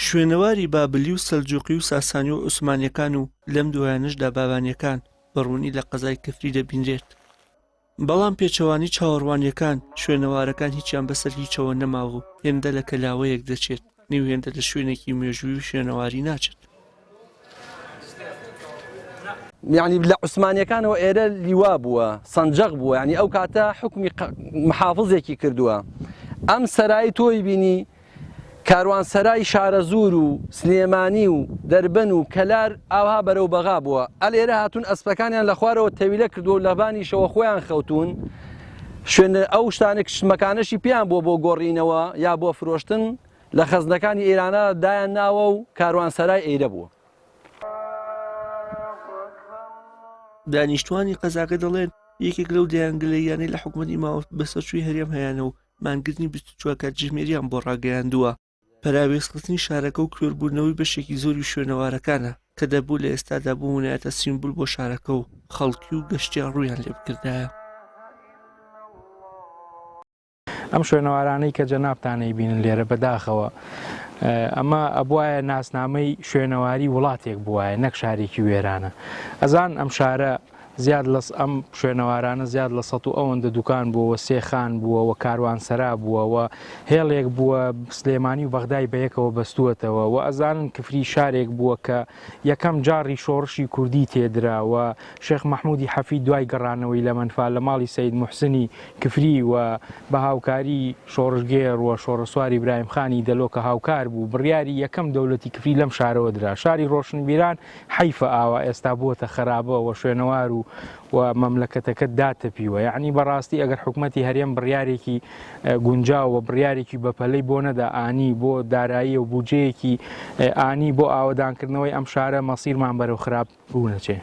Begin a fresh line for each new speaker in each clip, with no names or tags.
شوێنەواری بابلی و سەلجوقی و ساسانی و عوسمانیەکان و لەم دوایانەشدا بابانیەکان بە ڕوونی لە قەزای کفری دەبینرێت. بەڵام پێچەوانەی چاوەڕوانیەکان شوێنەوارەکان هیچیان بەسەر هیچەوە نەماوە و هێندە لە کەلاوەیەک دەچێت نیو هێندە لە شوێنێکی مێژووی و شوێنەواری ناچێت.
یانی لە عوسمانیەکانەوە ئێرە لیوا بووە سەنجەق بووە ینی ئەو کاتە حکومی محافزێکی کردووە ئەم سەرای تۆی بینی کاروانسەرای شارەزوور و سلێمانی و دەربەن و کەلار ئاوها بەرەو بەغا بووە ئەلێرە هاتوون ئەسپەکانیان لە خوارەوە تەویلە کردووە و لەبانیشەوە خۆیان خەوتوون شوێن ئەو شتانە کشمەکانەشی پێیان بووە بۆ گۆڕینەوە یا بۆ فرۆشتن لە خەزنەکانی ئێرانە دایان ناوە و کاروانسەرای ئێرە بووە.
دانیشتوانی قەزاکە دەڵێن، یەکێک لەو دەیان گلەییانەی لە حکومەتی ماوە بەسەرچووی هەرێم هەیانە و مانگرتنی 24 کاتژمێریان بۆ ڕاگەیاندووە، پەراوێزخستنی شارەکە و کوێربوونەوەی بەشێکی زۆری شوێنەوارەکانە کە دەبوو لە ئێستادا ببوونایەتە سیمبول بۆ شارەکە و خەڵکی و گەشتیار ڕوویان لێ بکردایە.
ئەم شوێنەوارانەی کە جەنابتان ئەیبینن لێرە بەداخەوە ئەمە ئەبوایە ناسنامەی شوێنەواری وڵاتێک بوایە نەک شارێکی وێرانە ئەزان ئەم شارە زیاد لە ئەم شوێنەوارانە زیاد لە سە و ئەوەندە دوکان بووە سێخان بووە و کاروانسەرا بووە و هێڵێک بووە سلێمانی و بەغدای بەیەکەوە بەستووەتەوە و ئەزانن کفری شارێک بووە کە یەکەم جاڕی شۆڕشی کوردی تێدرا و شێخ مەحموودی حەفید دوای گەڕانەوەی لە مەنفا لە ماڵی سەید موحسنی کفری و بە هاوکاری شۆڕشگێڕ و شۆڕەسوار ئیبراهیم خانی دەلۆ کە هاوکار بوو بڕیاری یەکەم دەولەتی کفری لەم شارەوە درا. شاری ڕۆشنبیران حەیفە ئاوا ئێستا بووەتە خەرابە و شوێنەوار و و مەملەکەتەکە داتەپیوە. یەعنی بەڕاستی ئەگەر حکومەتی هەرێم بڕیارێکی گونجاو و بڕیارێکی بەپەلەی بۆ نەدا ئانی بۆ داراییە و بودجەیەکی ئانی بۆ ئاوەدانکردنەوەی ئەم شارە مەسیرمان بەرەو خراپ ڕوونەچێ.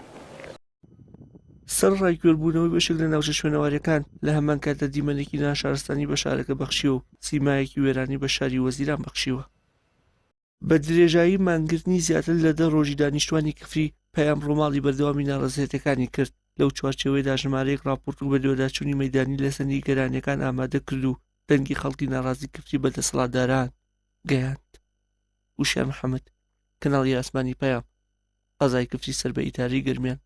سەرەڕای کوێربوونەوەی بەشێک لە ناوچە شوێنەوارییەکان، لە هەمان کاتدا دیمەنێکی ناشارستانی بە شارەکە بەخشیوە و سیمایەکی وێرانی بە شاری وەزیران بەخشیوە. بە درێژایی مانگرتنی زیاتر لە دە ڕۆژی دانیشتوانی کفری، پەیام ڕووماڵی بەردەوامی ناڕەزایەتیەکانی کرد، لەو چوارچێوەیەدا ژمارەیەک ڕاپۆرت و بەدواداچوونی مەیدانی لەسەر نیگەرانیەکان ئامادە کرد و دەنگی خەڵکی ناڕازی کفری بە دەسەڵاتداران گەیاند. وشیار محەمەد، کەناڵی ئاسمانی پەیام، قەزای کفری سەر بە ئیدارەی گەرمیان.